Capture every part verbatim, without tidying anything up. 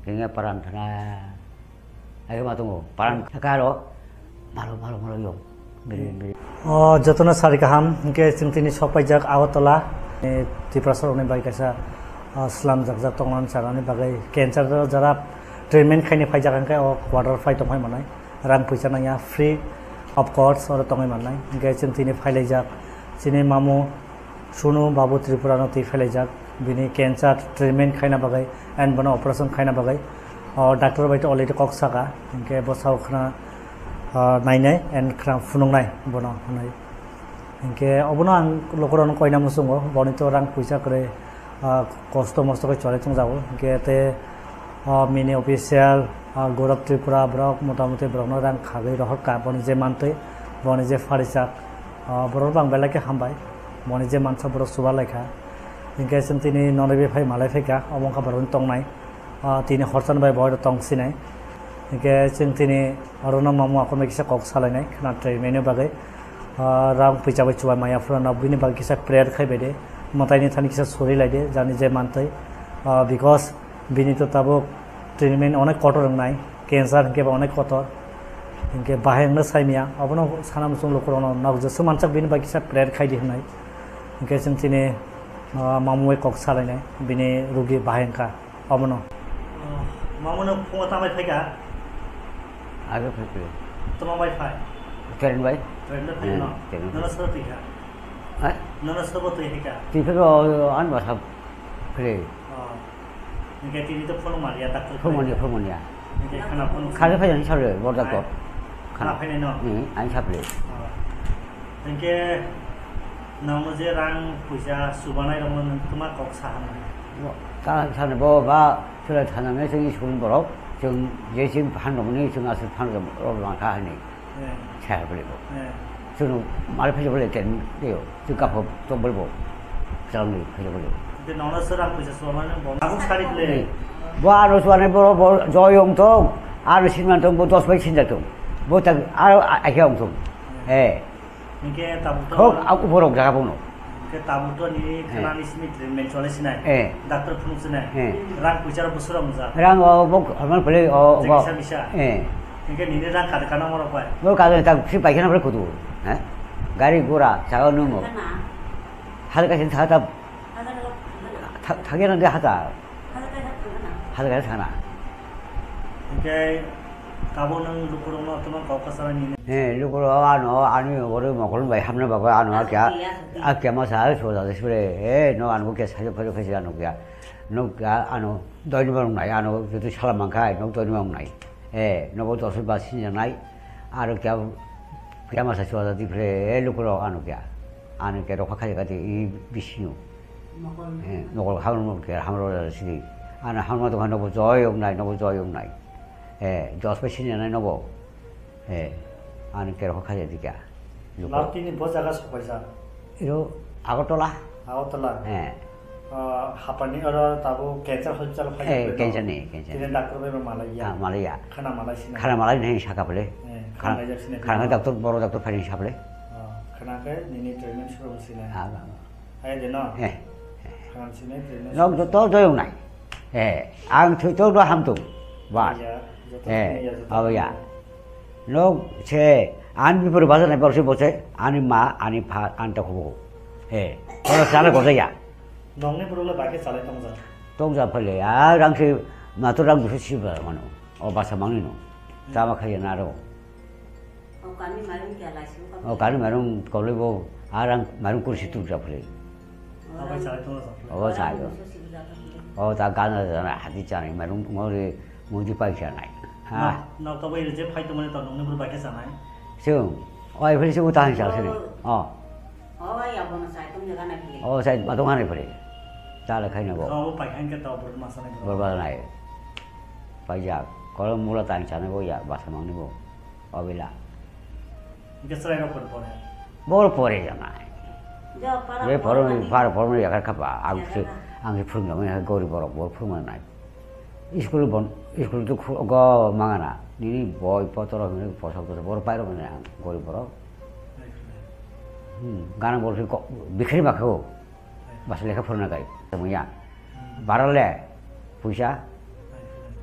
Kengya paran thana. Ayo ma tongo. Paran thakaro. Malo, malo, malo yong. Biri, biri. O, jotono sari kaham. Hingke chwng tini sok paijak Agartala. E, Tiprasa rokni bai kaisa, o, slam jak jak tongmani charani bagwi. Cancer jara treatment khaini paijak hingke o quarter pai tongphai manai. Rang puisa nangya, free of cost oro tongwi mannai. Hingke chwng tini phailaijak. Chini mamu Sunu Babu Tripura no twi phailaijak, bini cancer treatment khaina bagwi and bono operation khaina bagwi, o, doctor bai to already kok saka, hinkhe bo sao khna, o, nainai and khna phunuknai bono hwnwi. Hinkhe obono ang lukurokno koina muchungo, boni to rang puisa kwrwi, o, kosto mosto khe choli tongjago, hinkhe te, o, mini official, o, Gaurav Tripura borok motamuti borokno rang khagwi rohorkha, boni je mantwi, boni je pharijak, o, borok bang belai khe hambai. Boni je mansa borok chuba laikha. Hinkhe chwng tini nonwi bai phai malai phaikha, omo wngkha borokni tongnai. Ah, tini horchani bai bo tong sinai. Hinkhe chwng tini orono mamu akhorno kisa kok salainai, khna treatmentni bagwi. Ah, rang puisa bai chubai maya phurano bini bagwi kisa prayer khaibai de. Mwtaini thani kisa suri lai de, jani je mantwi. Ah, because Bini to tabuk treatment onek kotor wngnai, cancer hinkhe ba onek kotor. Hinkhe bahai wngno saimya, obono sana muchung lukurokno nokjwk swk manchak bini bai kisa prayer khaidi hwnwi. Hinkhe chwng chini, ah, mamung bai kok salainai, bini rugi bahai wngkha, obono. Mamuno phungo tambai phaikha? Age phaikha. Tamo bai phai? Train bai. Train bai phai no? Train bai. Nono sobo twi kha? Ha? Nono sobo twi kha? Twi kha, o, ani bwsa phre. Oh. Hinkhe tini to phone manya, doctor phone manya, phone manya. Hinkhe khana phone khana phai jani sale, bor doctor. Khana phai nai no? Hmm, ani saple. Oh. Hinkhe nangno je rang puisa subanai rokno nwng tuma kok sa hamnai? Bo, ta sani bo ba, sale thana nai chwng school borok, chwng je chwng phan rok ni chwng aswk phan rok rok langkha hani. Eh. Chaya bole bo. Eh. Chwng mari phaisa bole ten deo. Chwng kapho tok bole bo. Chwng ni phaisa bole. Te nono sera phaisa suwa mane bo. Abo sari bole. Bo aro suwa ne bo, bo joy ong tong. Aro sinman tong bo dos bai sinja tong. Bo tak aro a-, akhya ong tong. Eh. Hinkhe tabuk to. Khok a-, uborok jaga bono. Hinkhe tabuk to ni khana ni simi treatment chole sinai. Eh. Doctor phunuk sinai. Eh. Rang puisa rok bwswk rok mwngjak. Rang o bo hormon pele o. Jekisa bisa. Eh. Hinkhe nini rang kada kana morok bai. Bo kada tak si paikana pele kudu. Eh? Gari gura chaga numo. Hal kasin thata. Thagena de hata. Hal kasin thana. Hinkhe Tabuk nwng lukurokno tamo kok kwchangni nini? He, lukurok ano, ani oro mokol bai hamna bagwi ano a kya, a kya masa ai soja de sure. He, no ano kya sajo khajo khajo ano kya. No kya ano doini barung nai, ano jutu sala mangkha, no doini barung nai. He, no bo dosi ba sinja nai. Aro kya, kya masa soja di phure, he, lukurok ano kya. Ano kya rokha khajo kati i bisingo. He, mokol hamro kya hamro sidi. Ano hamro to hano bo joy ong nai, no bo joy ong nai. Eh, jos bai sini nai nobo. Eh, ani kerok kha jadi kya. Last ni bo jaga sok paisa. Iro Agartala. Agartala. Eh. Ah, hapani oro tabo cancer hospital phai. Eh, cancer ni, cancer. Tini doctor bai malai ya. Ah, malai ya. Khana malai sini. Khana malai ni saka pele. Eh, khana, khana jak sini. Khana doctor, boro doctor phai saka pele. Ah, khana ke nini treatment suru sini. Ah, ah. Hai de no? Eh. Khana sini treatment. Nok joto joyong nai. Eh, ang thwi tok no hamtung. Bas. Ya, joto eh, sini ya, joto oh ya. Sini. Nok se, ani bipore baja nai borsi bose, ani ma, ani pha, ani ta khubo. Eh, kono sala goja ya. Nokni borok le bai khe chalai tongja. Tongja phale, a rang se, mato rang busu si ba mano. O basa mangni no. Hmm. Tama khaya na ro. O kani mairung kya laising ka. O kani mairung koloi bo, a rang mairung kursi tuk ja phale. Abai chai tong sa. O chai. O ta gana jana hati chani mairung ngori muji pai chanai. Ha. Nok, nok to bai je phai to mane to nokni buru bai khe chanai. Chung. Oi phale se uta han chal sini. O. O ya bono chai tong jaga nai phale. O chai batong hanai phale. Ta le khaina bo. O pai khan ke to buru ma sanai. Buru ba nai. Paijak. Kolom mula tang chanai bo ya basa mangni bo. Obila. Hingke chwrairok pore pore. Bor pore jana. Jo, para je pore pore mani. Para pore mani yakar khapa. Ang se, yakar na. Ang se phurung jama gorib borok bor phurung mani nai. School bon, school tu khu-, go mangana. Nini boi potoro hwnwi posak tu bor pairok mani ang gorib borok. Hmm, gana bor se ko-, bikhri makho. Basa lekha phurna gai tongya. Bara le puisa.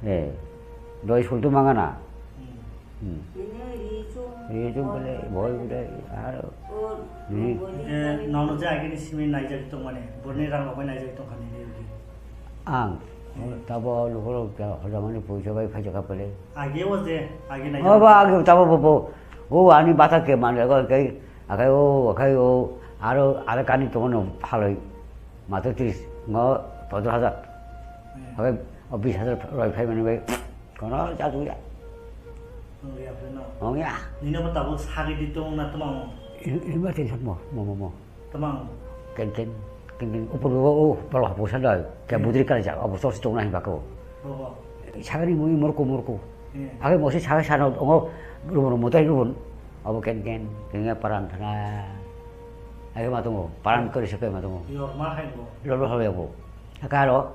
Eh, doi sul tu mangana. Hmm. Hmm. Ini ri chung, ri chung bole, boi bole, aro. Hmm. Eh, nono je agini simi naijak tong mane, borni rang rok bai naijak tong kha nini ri. Ang, hmm, tabo lukuro kya hojamani poisa bai khaja ka pale. Age o je, age naijak. Oh, ba, age tabo bo, bo. O ani bata ke man, agai, agai o, agai o, aro, aro kani tongo no phaloi. Mato tris, ngo pondro hajar. Hmm. Agai, o bis hajar roi phai mani bai. Kono jatu ya. Wng ya phai no. Wng ya. Nini bo tabuk sagi di tong na tmang. Ini, ini mah tension mo, mo, mo, mo. Tmang. Ken, ken, ken, ken, upor, o, o, palo hapu sa dai. Kya budri kala ja, abo sos tong na hin bako. Bo, bo. Sagani mui morko, morko. Hmm. Age mo se saga sana ongo rubo mo tai rubo. Abo ken, ken, ken ya paran thana. Age ma tongo, paran kori se kai ma tongo. Yor ma hai bo. Lo, lo, lo, lo. Akaro,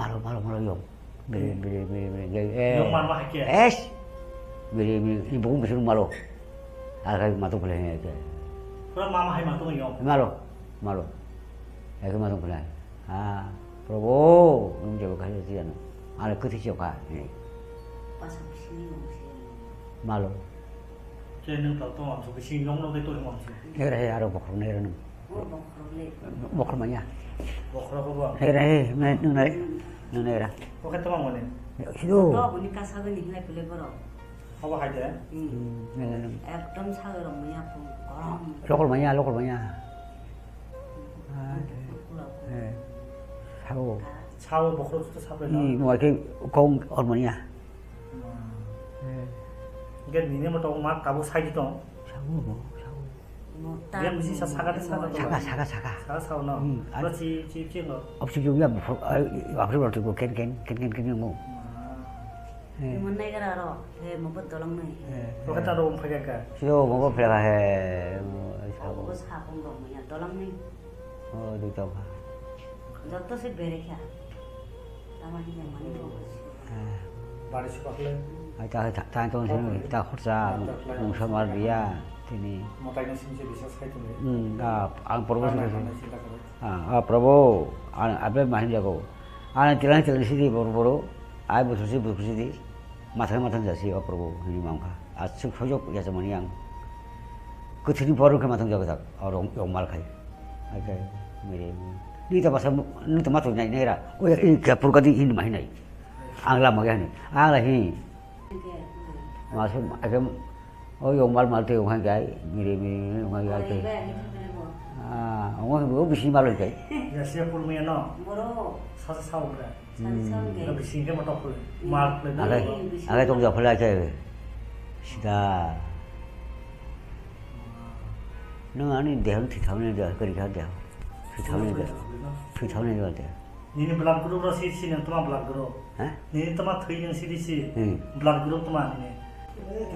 malo, malo, malo, yom. Biri, biri, biri, biri, biri, eh. Yong mar ma hai khe? Es. Biri, biri, i bung bisu malo. Agai matung pele he ke. Pura mama hai matung yong. Malo, malo. Eke matung pele. Ah, Prabhu, nung jabo khai jano. Are kuthi chokha. He. Pasang sini yong sini. Malo. Khe nung tau tong amsuk, bising yong no khe tong amsuk. Nera he aro bokhorok nera nung. Bokhorok manya. Bokhorok bo. Hera he, me nung nai, nung nai ra. Oke tong amone. Hido. To buni kasa gani hinai pele boro. Habo hai de. Hmm. Hmm, nera nung. Ekdom sa rong manya pung korom. Lokol manya, lokol manya. Kula kula. Eh. Sao. Sao bokhorok to sape no. Ni mo ke kong or manya. Hmm. Eh. Ge nini mo to ma tabo sai di tong. Sao mo, sao. Mo ta. Ge misi sa saka de saka to. Saka, saka, saka. Saka sao no. Hmm. Ba chi chi chi no. Opsi juga bukhor, ai, opsi berarti ken ken ken ken ken mo. Hmm. Eh. Mo nai gara ro, he mo bo dolong nai. Eh. Oke ta ro mo phai ka. Sio mo bo phai ka he. Mo sao. Mo bo sa kong dong mo ya dolong nai. Oh, di tong ha. Joto se bere kha. Tama hi mani bo. Eh. Bari supak le. Ai ta, ta, ta tong sini, ta khorsa, mungsa mar dia, tini. Motai na sini se bisa sai tong le. Hmm, ah, ang Prabhu sini. Ah, ah, Prabhu, ang abe mahin jago. Ang tilang tilang sini boro boro, ai busu si busu di. Mathang mathang jasi o Prabhu hini mangkha. Aswk sojok yachakmani ang. Kwthwini borok khe mathang jagajak, o rong, rong mal khai. Ake, mere, mere. Ni ta basa, ni ta mathang nai, nai ra. O ya, ini kya purka di ini mahi nai. Ang lama gaya ni. Ang la hi. Masuk, ake, o yong mal mal te yong hai gai, mere, mere, yong hai gai te. Ah, o, o bisi mal kai. Ya, siya purmiya no. Boro. Sasa sao bra. Hmm. Sasa sao. Lo bising ke motok pul. Mal pul. Agai, agai tong jok pula ke. Sida. Nung ani deham thi thauni deham kari kha deham. Thi thauni deham. Thi thauni deham. Nini blood group ro si si nang toma blood group. Ha? Nini toma thui nang si di si. Hmm. Blood group toma nini.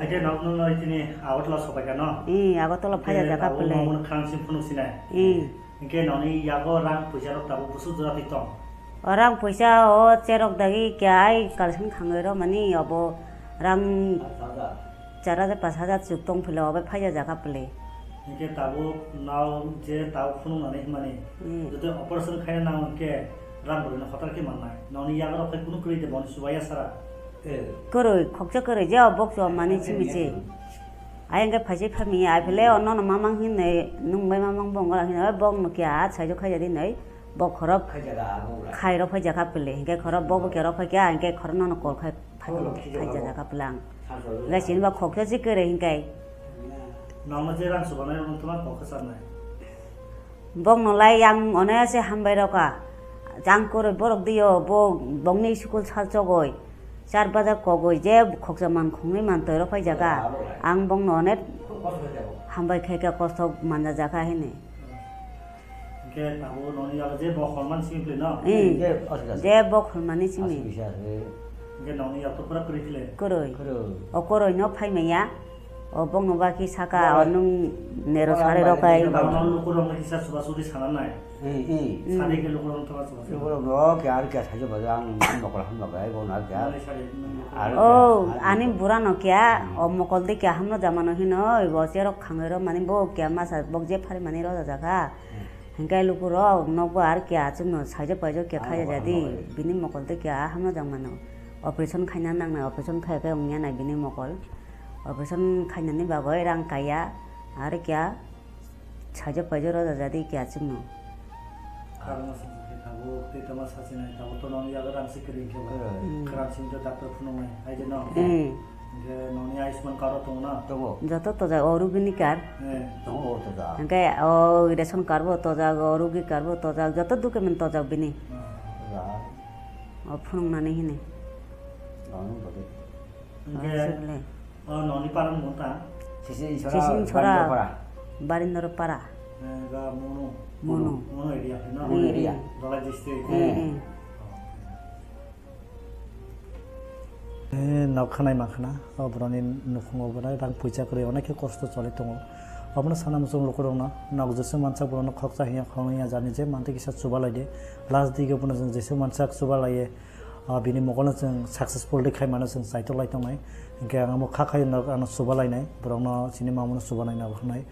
Ake nok nung noi tini Agartala sobai ka no. Hmm, Agartala phaja jaka pele. Nung khang si phunuk sinai. Hmm. Hingke noni yago rang puisa rok tabuk busu jora twi tong. O rang puisa o cherok dagi kya ai kalsing thangwi ro mani obo rang char hajar pas hajar chuk tong philo obo phaija jaka pwlwi. Hingke tabuk nao je tabuk phunuk nani himani. Hmm. Jotoi operation khaina nango hingke rang bwrwino hotar khe mannai. Noni yago rok khe kunu kwrwi de boni chubaiya sara. Kwrwi, khoksa kwrwi, je o bok chua mani simi se. Ayang khe phaisai phaimaya, ai phele o nono mamang hinwi, nung bai mamang bo wngkha hinwi, bok no kya a saijo khaijadi hinwi, bok khorok khairo phaijakha pele, hinkhe khorok bok bo kya rok phaikha, hinkhe khorok nono call khai phaijakha pele ang. Hinkhe sini ba khoksa se kwrwi hinkhe. Nangma je rang subanai rok wngtoma khoksa charnai. Bokno lai ang one se hambai rokha. Jang kwrwi borok dio, bo bokni school sal chogwi, char bajar kogwi je khoksa man khongnwi man twi rok phaijaga. Ang bokno onek hambai khaikha, kosto manjajakha hini. Hingke tabuk noni yago je bok holmani simi pwlwi no? Ih, je bok holmani simi. Hingke noni yago to pura kwrwi khle? Kwrwi. O kwrwi no phaimaya. O bokno ba khe saka, o nwng nero sari rok kai. Bangma lukurokno kisa chubachu di sana nai. Sari khe lukurokno thoka chubachu. Lukurokno khe ar khe sajo bajo ang mokol hamno bai bono ar khe. Nani sari, nani lukurok. O ani burano khe o mokol de khe hamno jamano hino, bo cherok khangwi ro mani bo khe masa bok je phari mani roja jakha. Hingke lukurok nokbo ar khe achukno saijak paijak khe khaijak jadi bini mokol de khe a hamno jamano. Operation khaina nangnai, operation khai khai wngya nai bini mokol. Operation khainani bagwi rang kaiya, aro kya saijak paijak rw jadi kya chwngno. Karma song khe tabuk tei tama sachinai, tabuk to noni yago rang se kwrwi khe ba. Hmm. Khram simi to doctor phunuknai, hai de no? Hmm. Hingke noni Ayushman card o tongo na? Tongo. Joto tojak, o rugini card. Eh. Tongo, o tojak. Hingke o ration card bo tojak, o rugi card bo tojak, joto document tojak bini. Ah. Tojak. O phunuknani hini. Noni bode. Hingke, o, sibole. O noni paran monta? Sisi Sisi Insora, Insora. Barindora para. Barindora para. Eh, ga Mono. Mono. Mono area, no? Mono area. Dhalai district. Hmm. Hmm. Eh, nok khanai ma khana, o boroni nukhungo borai rang puisa kwrwi onek khe kosto choli tongo. Obono sana muchung lukurokno nok jesa mansak borokno khoksa hiya khoroknwi ya jani je mantwi kisa chubalai de. Last dige bono jesa mansak chubalaiye, ah, bini mokolno chwng successful de khai mano chwng chaitok lai tongnai. Hinkhe ang omo kha khai nok ano chubalainai, borokno chini mamono chubalai nabo hwnai.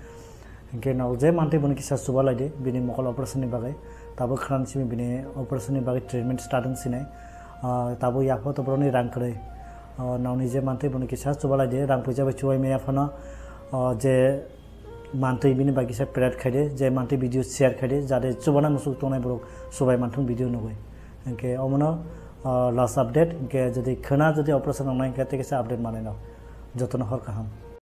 Hinkhe no je mantwi bono kisa chubalai de, bini mokol operation ni bagwi. Tabuk khran simi bini operation ni bagwi treatment start wng sinai. Ah, tabuk yapha to boroni rang kwrwi. Ah, nokni je mantwi bono kisa chubalai de, rang puisa bai chubai maya phano, ah, je mantwi bini bai kisa pret khai de, je mantwi video share khai de, jate chubana musuk tongnai borok chubai manthung video nugwi. Hinkhe omono, ah, last update, hinkhe jodi khwna jodi operation wngnai hinkhe tei kisa update manai no. Jotono hor kaham.